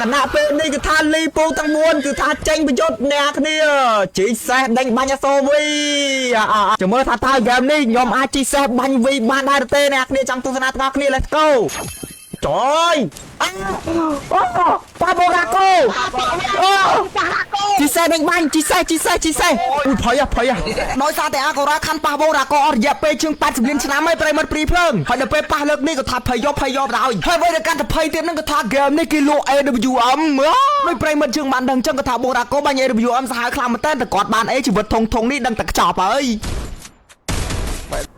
ខណៈពេលនេះគឺថាលីពូទាំង4គឺថាចេញប្រយុទ្ធអ្នកគ្នាជីសេះដេញបាញ់អសូវីចាំមើលថាតើហ្គេមនេះខ្ញុំអាចជីសេះបាញ់វីបានដែរឬទេអ្នកគ្នាចង់ទស្សនាទាំងអស់គ្នា Let's go ចយអូប៉ាបូរ៉ាកូអូជីសេះដេញបាញ់ជីសេះជីសេះជីសេះអូយភ័យភ័យដោយសារតែអាកូរ៉ាខាន់ប៉ះបូរ៉ាកូអស់រយៈពេលជាង80លានឆ្នាំហើយប្រិមិត្តព្រីភ្លើងហើយដល់ពេលប៉ះលើកនេះក៏ថាភ័យយកភ័យយកបណ្ដោយហើយអ្វីដែលកាន់តែភ័យទៀតហ្នឹងក៏ថាហ្គេមនេះគេលក់ AWM ដោយប្រិមិត្តយើងបានដឹងចឹងក៏ថាបូរ៉ាកូបាញ់ AWM សាហាវខ្លាំងមែនតើតែគាត់បានអីជីវិតធំធំនេះដឹងតែខ្ចប់ហើយ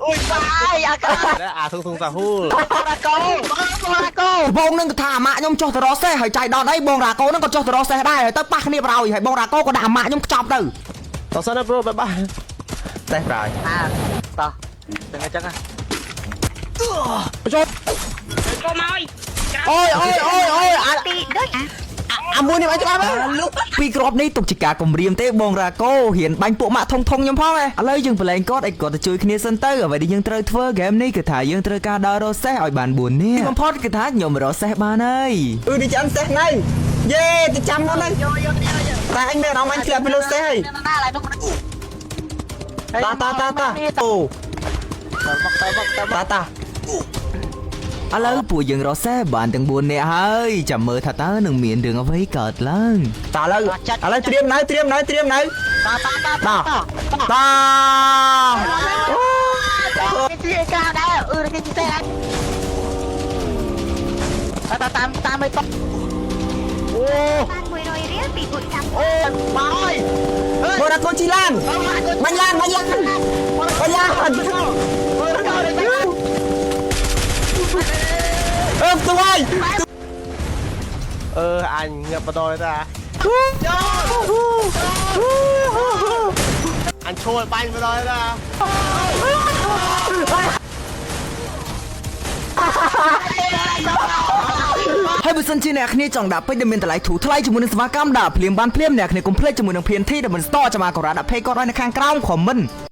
អូយបាយអាកា អាធុងធុងសាហ៊ូល រ៉ាកូបងរ៉ាកូ បងនឹងក៏ថាអាម៉ាក់ខ្ញុំចុះទៅរកសេះហើយចៃដនអីបងរ៉ាកូនឹងក៏ចុះទៅរកសេះដែរហើយទៅប៉ះគ្នាប្រហើយហើយបងរ៉ាកូក៏ដាក់អាម៉ាក់ខ្ញុំខ្ចប់ទៅ តោះសិនណាប្រូបាយបាយ សេះប្រហើយ អាតោះទាំងអញ្ចឹងហ៎ ចូល កុំឲ្យ អូយអូយអូយអូយអា ពីដូចអា អាមួយនេះអីច្បាស់ពីក្របនេះទុកជាការគម្រាមទេបងរ៉ាកូហ៊ានបាញ់ពួកម៉ាក់ធំធំខ្ញុំផងឯងឥឡូវយើងប្រឡែងគាត់ឲ្យគាត់ទៅជួយគ្នាសិនទៅអ្វីដែលយើងត្រូវធ្វើហ្គេមនេះគឺថាយើងត្រូវការដើររកសេះឲ្យបាន4នាក់ទីបំផុតគឺថាខ្ញុំរកសេះបានហើយអឺនេះចាំសេះណៃយេទៅចាំមុនហ្នឹង យកយកយក តែអញមានអារម្មណ៍អញធ្លាក់ពីលើសេះហើយ ណាឡើយនោះ តាតាតាតាអូ មកទៅមកទៅ តាតាឥឡូវពួកយើងរកសេះបានទាំង4នាក់ហើយចាំមើលថាតើនឹងមានរឿងអ្វីកើតឡើងតាឥឡូវឥឡូវត្រៀមនៅត្រៀមនៅត្រៀមនៅ តាតាតា តាតាអូ គេជាកាដែរអឺគេជាដែរតាតាមតាមឲ្យតអូ បាន100រៀលពីពួកចាំ អូបាយ បរកូនជីឡានបាញ់ឡានបាញ់ឡានបាញ់ឡានអឺទៅហើយ អឺអញងាប់បដ ாய் តាអញឈួលបាញ់បដ ாய் តា ហើយបើសិនជាអ្នកគ្នាចង់ដាក់ពេជ្រដែលមានតម្លៃធូរថ្លៃជាមួយនឹងសេវាកម្មដាក់ភ្លាមបានភ្លាមអ្នកគ្នាកុំភ្លេចជាមួយនឹង PNT ដែលមិនស្តចាំអាកូរ៉ាដាក់ពេកគាត់ឲ្យនៅខាងក្រោម comment។